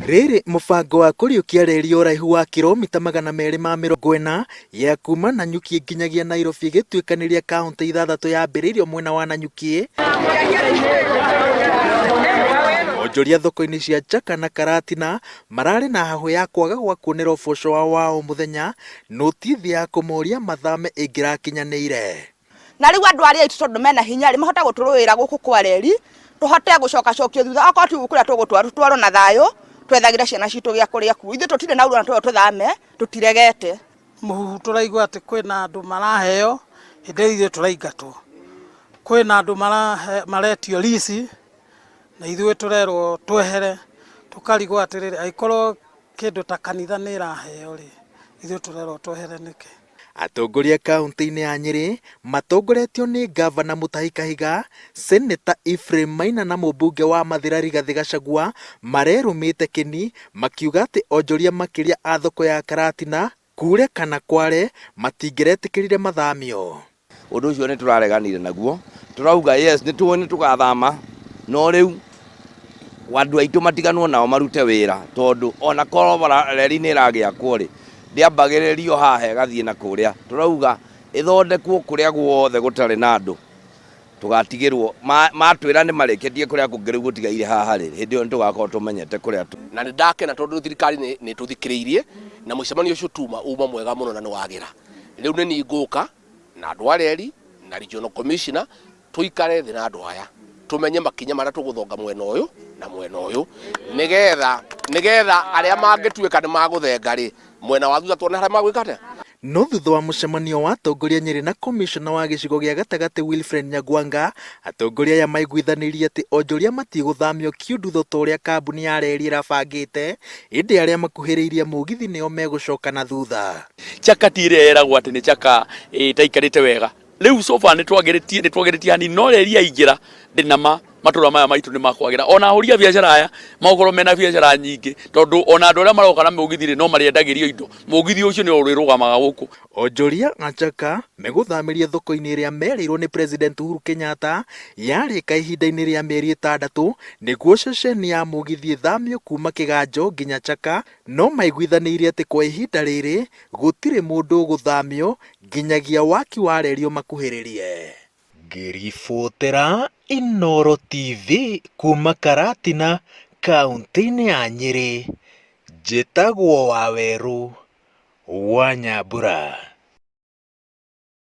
Rĩrĩ mũbango wa kũriũkia reri ya ũraihu wa kiromita 240 ya kuma Nanyuki nginyagia Nairobi ĩgĩtuĩkanĩria kauntĩ ithathatũ yambĩrĩirio mwena wa Nanyuki. Onjoria thoko-inĩ cia Chaka na Karatina mararĩ na hahũ ya kwaga gwa kuonera ũboco wao wa o mũthenya notithi ya kũmoria mathame ĩngĩrakinyanĩire. Na rĩu andũ arĩa aitũ tondũ mena hinya rĩ, mahote gũtũrũĩra gũkũ kwa reri, tũhote gũcokacokio thutha, okorwo ti kũrĩa tũgũtwarwo, tũtwarwo na thayũ, twethagĩre ciana citũ gĩa kũrĩa kuo. Ithuĩ tũtirĩ na ũru ona twerwo tũthame, tũtiregete. Mũhuhu tũraigua atĩ kwĩna andũ maraheo hĩndĩ ĩrĩa ithuĩ tũraingatwo. Kwĩna andũ maretio lease na ithuĩ tũrerwo twehere. Tũkarigwo atĩrĩrĩ, angĩkorwo kĩndũ ta kanitha nĩ ĩraheo rĩ, ithuĩ tũrerwo twehere nĩkĩ? Atongoria kauntĩ-inĩ ya Nyĩrĩ matongoretio nĩ ngavana Mutahi Kahiga, Seneta Ephraim Maina na mũmbunge wa Mathĩra Rigathĩ Gachagua marerũmĩte kĩni makiuga atĩ onjoria makĩria a thoko ya Karatina kure kana kware matingĩretĩkĩrire mathamio. Ũndũ ũcio nĩ tũrareganire naguo, tũrauga yes nĩ tũĩ nĩ tũgathama, no rĩu andũ aitũ matiganwo nao marute wĩra, tondũ ona korwo reri nĩ ĩragĩakwo rĩ, ndĩambagĩrĩrio haha ĩgathiĩ na kũrĩa. Tũrauga ĩthondekwo kũrĩa guothe gũtarĩ na andũ, tũgatigĩrwo, matwĩra nĩ marĩkĩtie kũrĩa kũngĩ rĩu gũtigaire haha rĩ, hĩndĩ ĩyo nĩ tũgakorwo tũmenyete kũrĩa. Na nĩ ndakena tondũ thirikari nĩ ĩtũthikĩrĩirie na mũcemanio ũcio tuma uma mwega mũno na nĩ wagĩra. Rĩu nĩ niĩ ngũka na andũ a reri na regional commissioner tũikare thĩ na andũ aya tũmenye makinya marĩa tũgũthonga mwena ũyũ na mwena ũyũ nĩgetha nĩgetha arĩa mangĩtuĩka nĩ magũthenga rĩ mwena wa thutha tuone harĩa magwĩka atĩa. No thutha wa mũcemanio wa atongoria Nyĩrĩ na komishona wa gĩcigo gĩa gatagatĩ Wilfred Nyagwanga, atongoria aya maiguithanirie atĩ onjoria matigũthamio Kiundutho ta ũrĩa kambuni ya reri ĩrabangĩte, ĩndĩ arĩa makuhĩrĩirie mũgithi nĩo megũcoka na thutha. Chaka ti ĩrĩa yeragwo atĩ nĩ Chaka ĩtaikarĩte wega. Rĩu so far nĩtwagĩrĩtie nĩtwagĩrĩtie hanini no reri yaingĩra ndĩ na ma matũra maya maitũ nĩ makwagĩra. Ona ahũri a biacara aya magũkorwo mena biacara nyingĩ tondũ ona andũ arĩa maroka na mũgithi rĩ no marĩendagĩrio indo. Mũgithi ũcio nĩ ũrĩrũgamaga gũkũ. Onjoria a Chaka megũthamĩria thoko-inĩ ĩrĩa merĩirwo nĩ President Uhuru Kenyatta yarĩka ihinda-inĩ rĩa mĩeri ĩtandatũ nĩguo ceceni ya mũgithi ĩthamio kuma Kĩganjo nginya Chaka. No maiguithanĩirie atĩ kwa ihinda rĩrĩ gũtirĩ mũndũ ũgũthamio nginyagia waki wa reri ũmakuhĩrĩrie. Ngĩribotera Inooro TV kuma Karatina kauntĩ-inĩ ya Nyĩrĩ, njĩtagwo Wawerũ wa Nyambura.